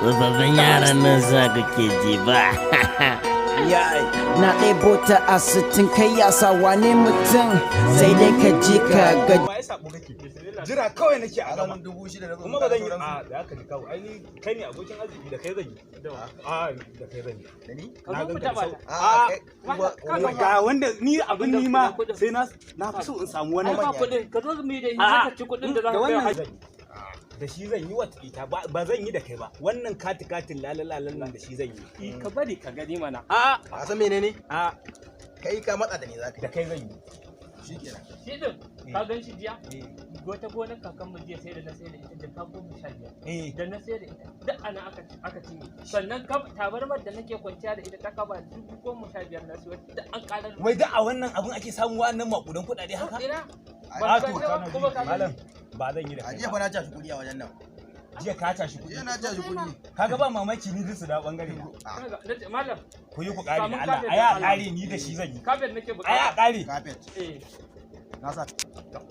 Tsofaffin yaran nan sa kake ji ba. Na ɗebo ta a 60, kai yasa wane mutum sai dai ka ji ka ga. Ba ya sabo kake jira kawai nake a gama. 6,000 na zo. Kuma ba zan yi a da aka ji kawo. Ai ni kai ne abokin arziki, da kai zan yi. A da kai zan yi. Da ni? Na Ka zo ganka mu da taɓa sau ta. A kai. A ga wanda ni abin ni ma sai na fi so in samu Ai wani. ba kuɗin ka zo mu yi da shi, A'a, ka ci kuɗin da za da ka kai wannan haji. zan yi. Da shi zan yi wata ita ba zan yi da kai ba. Wannan kati katin lalalalan nan da shi zan yi. Ka bari ka gani mana. A'a. A san menene? A Kai ka matsa, da ni zaka. Da kai zan yi. Shikenan. Shi din ka gan shi jiya, wata gonar kakan mu jiya sai da na sai da ita jaka 15. Da na sai da ita duk ana aka cinye. Sannan tabarmar da nake kwanciya da ita ta kaba 15,000 na siyo, duk an karar. Wai da a wannan abun ake samu wa'annan makudan kuɗaɗe haka? Ina A ba to ka kana kuma ka ji, malam, ba zan yi da A kai jiya ba. fa na cashi kuɗi a wajen nan. Jiya ka tashi kuɗi. Jiya na cashi kuɗi. Kaga ba mamaki ni duk su da bangare na. Kaga, nace, malam. Ku yi ku kare da Samun Allah. kafet Ai a da Allah. kare, ni da shi zan yi. Kafet nake Ai a bukata. kare. Kafet. Eh. Na sa.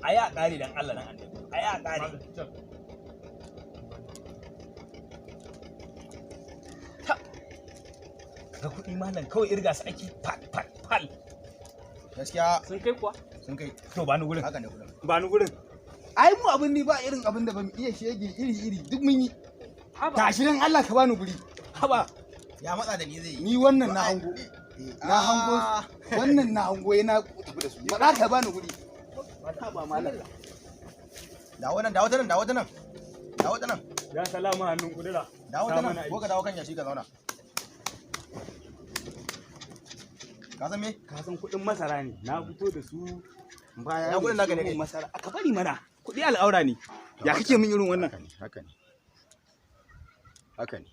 Ai a kare dan Allah dan Annabi. Ai a kare. Malam, to. Ga kuɗi malam, kawai irga su ake pal pal pal. Gaskiya. Sun kai kuwa? Sun kai. To ba ni gurin. Haka ne kuɗin. Ba ni gurin. Ai mu abin ni ba irin abin da ba mu iya shege iri iri duk mun yi. Haba. Tashi dan Allah ka bani guri. Haba. Ya matsa da ni zai yi. Ni wannan na hango. Na hango wannan, na hango yana tafi da su. Ba ka bani guri. Haba malam. Dawo nan, dawo ta nan, dawo ta nan. Dawo ta nan. Ya salama hannun kudura. Dawo ta Sa nan mana ko ka aiki. dawo kan yashi ka zauna. Ka san me? Ka san kuɗin masara ne. Na fito da su baya. Ya kuɗin naka ne kai? Masara. Aka bari mana. Kuɗi al'aura ne. Ya kake min irin wannan? Haka ne. Haka ne.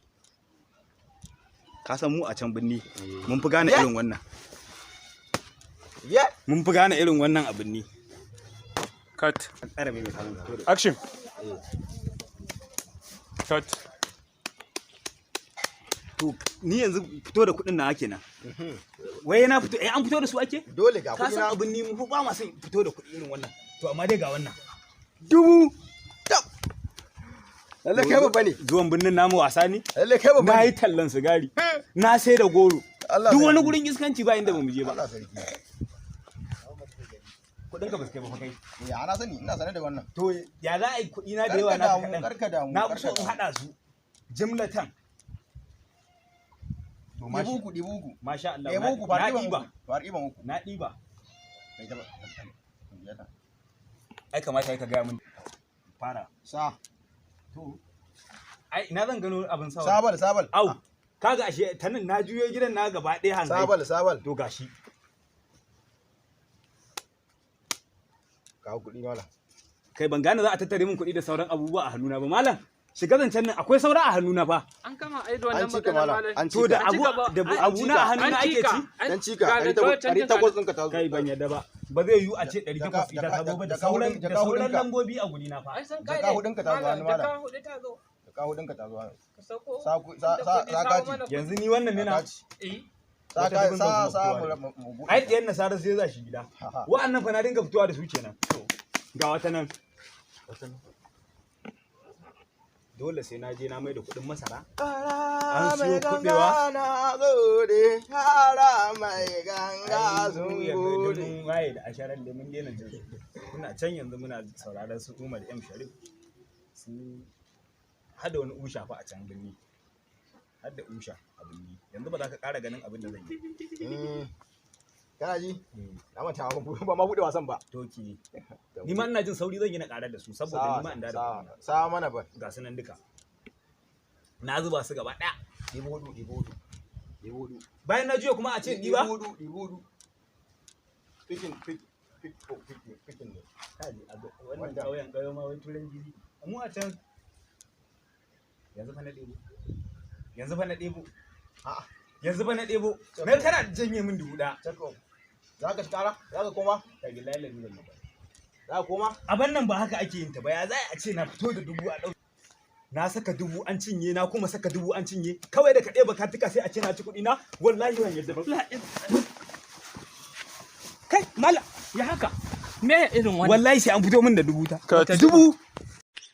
Ka san mu a can binni mun fi gane irin wannan. Ye! Mun fi gane irin wannan a binni. Cut. Tsara mai samun fito da Action. Cut. To ni yanzu fito da kuɗin nawa kenan. Wai na fito, eh, an fito da su ake? Dole ga Ka kuɗi san na. abin ni mu ba ma son fito da kuɗi irin wannan. To amma dai ga wannan. Dubu. Tab. Lalle kai babba ne. Zuwan birnin namu wasa ne? Lalle kai babba Na ne. yi tallan sigari. Na sai da goro. Allah Duk wani sarki. gurin iskanci ba inda bamu je ba. Allah sarki. Kuɗin ka ba su kai ba fa kai. Ya na sani, ina sane da wannan. To ya za a yi kuɗi na da yawa Karka na damu, kaɗan. karka damu, Na fi karka so in damu. haɗa su jimlatan. To Ɗibu uku, ɗibu uku. masha Allah. Ɗibu uku, fara Na ɗiban ɗiba. uku. Fara ɗiban uku. Na ɗiba. Kai ta ba. Ai kamata ka gaya min. Fara. Sa. To. Ai ina zan gano abin sawa. Sabal, sabal. Au. Kaga ashe ta nan na juyo gidan na gaba ɗaya hangai. Sabal, sabal. To gashi. Kawo kuɗi malam. Kai ban gane za a tattare min kuɗi da sauran abubuwa a hannuna ba malam. Shiga zancen nan akwai saura a hannuna fa. An kama ai da An wannan cika maganar malam. malam. An To da cika. An abu cika ba. da abu na a hannuna An ake cika. ci. Dan cika. Ga da Ɗari canjin takwas ɗinka ta zo. Kai ban yadda ba. Ba zai yiwu a ce 800 ita ta zo ba da Jaka sauran hudun- da jaka sauran hudunka. lambobi a gurina fa. Ai san Jaka kare. hudunka ta zo hannu malam. Jaka hudu ta zo. Jaka hudunka ta zo hannu. Ka sauko. Sa Da sa kuɗi, sa sawo kati. mana kuɗi. Yanzu ni wannan ne na Kati. Eh. Sa Wata ka dubun sa zan sa kuma mu fitowa mu buɗe. Ai ɗayan nasara sai za shi gida. Wa'annan fa na dinga fitowa da su kenan. Ga wata nan. Dole sai na je na mai da kuɗin masara. An siyo kuɓewa. Na gode, yara mai ganga Ai, mu sun yanzu gode. mun waye da asharar da mun daina jin su. Muna can yanzu muna sauraron su Umar M Sharif, su hada wani usha fa a can birni. Hada usha a birni. Yanzu ba za ka ƙara ganin abin da zan yi. Kana ji? Na manta ba ma buɗe wasan ba. Toki. Ni ma ina jin sauri zan yi na ƙarar da su saboda ni ma in da Sa kuɗina. sa mana ba. Ga su nan duka. Na zuba su gaba ɗaya. Ɗibo hudu, ɗibo hudu. Ɗibo hudu. Bayan na juya kuma a ce ɗiba. Ɗibo hudu, ɗibo hudu. Pikin, pikin, pikin, pikin ne. Kaji, wannan Wanda. ƙauyen ƙauyen ma wai turan gidi. Mu a can yanzu fa na ɗebo. Yanzu fa na ɗebo. A'a. Yanzu fa na ɗebo. Me kana janye min 1,000? Check up. Za ka ci ƙara? Za ka koma? Kai billahi lazi ban yi ba. Za ka koma? Abin nan ba haka ake yin ta ba, ya za a ce na fito da 1,000 a ɗau. Na saka 1,000 an cinye, na kuma saka 1,000 an cinye, kawai da ka ɗeba katuka sai a ce na ci kuɗi na, wallahi ban yadda ba. Kai mala Ya haka. Me irin wannan? Wallahi sai an fito min da 1,000 ta. Cut. 1,000.